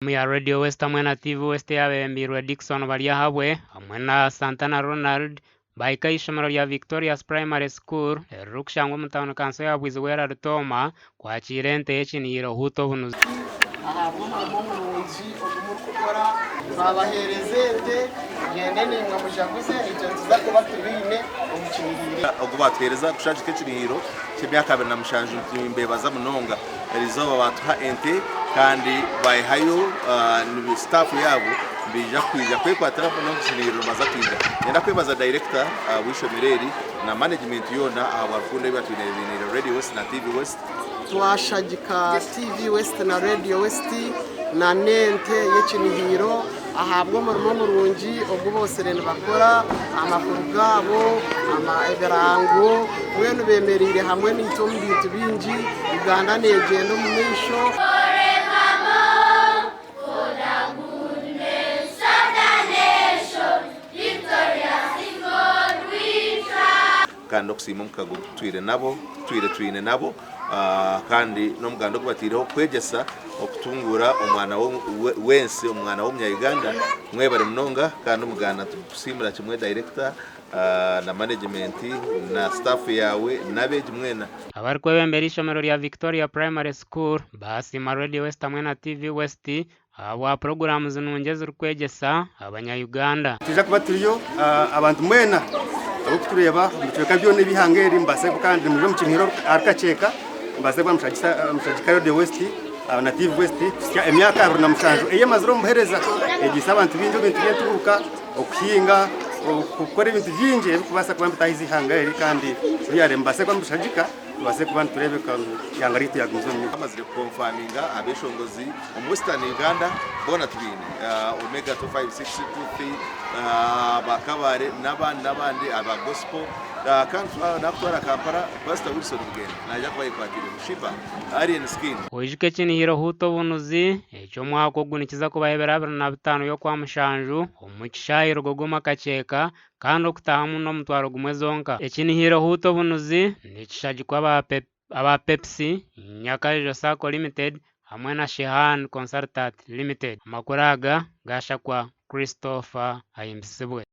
Tiimu ya Radio West hamwe na TV West eyabebembeirwe Dickson Baryahabwe hamwe na Santana Ronald bahika aha ishomero rya Victorious Primary School eririkushangwa omu tauni kanso ya Bwizibwera Rutooma kwakiira ente y'ekinihiiro Huuta Obunuzi. Ahabw'omurimo murungi ogu murikukora, twabaheereza ente, mugyende naimwe mujaguze, naitwe nituza kuba tubaine omu kinihiiro. Ogu baatuheereza kushagika ekinihiiro ky'emyaka 27 nimbeebaza munonga. Erizooba baatuha ente kandi baihayo sitaafu yaabo nibaija kwija kwekwatira n'omu kinihiiro nibaza kwija. Niinyenda kwebaza dayirekita w'eishomero eri na manegimenti yoona ahabwa rukundo ei batwiniire Radio West na TV West. Twashagika TV West na Radio West na n'ente y'ekinihiiro ahabw'omurimo murungi ogu boosire nibakora, amakuru gaabo, ebirango, mbwenu beemereire hamwe naitwe omu bintu bingi, Uganda neegyenda omu maisho. Kandi n'okusiima omukago ogu tutwire nabo, tutwire twine nabo kandi n'omuganda ogu bataireho kwegyesa okutunguura omwana w'ensi, omwana w'omunya-Uganda. Mwebare munonga kandi omuganda nitugusiimira kimwe dayirekita na manegimenti na sitaafu yaawe n'abeegi mwena. Abarikwebembera eishomero rya Victoria Primary School baasiima Radio West hamwe na TV West ahabwa puroguraamu nungi ezirikwegyesa abanya-Uganda. Nitwija kuba turiyo abantu mwena abarikutureeba omu bicweka byona eby'eihanga eri mubaase kandi nimwija omu kinihiro ahari Kakyeka mubaase kuba nimushagika Radio West na TV West kuhitsya emyaka 27 ei emazire omu buheereza eyegyeise abantu baingi ebintu by'entuuka, okuhinga, okukora ebintu bingi ebirikubaasa kuba nibitaahiza eihanga eri kandi mubaase kuba nimushagika. Tubaase kuba nitureebeka ngu eihanga ryaitu ryagumiza omu maisho. Bamazire kukonfaminga abeshongozi omu Western Uganda boona tubaine, Omega 256, 23, aba Kabale n'abandi n'abandi aba Gospel kandi nakutwara Kampala Pastor Wilson Bugembe naija kuba ayekwatiiremu Sheebah, Alien Skin. Oijuke ekinihiro Huuta Obunuzi eky'omwaka ogu nikiza kubaho ebiro 25 y'Okwamushanju omu kishaayi Rugogoma Kakyeka kandi okutaahamu n'omutwaro gumwe zonka. Ekinihiro Huuta Obunuzi nikishagikwa aba Pepsi, Nyakaijo Sacco Limited hamwe na Shehan Consultant Limited. Amakuru aga gashakwa Christopher Ahimbisibwe.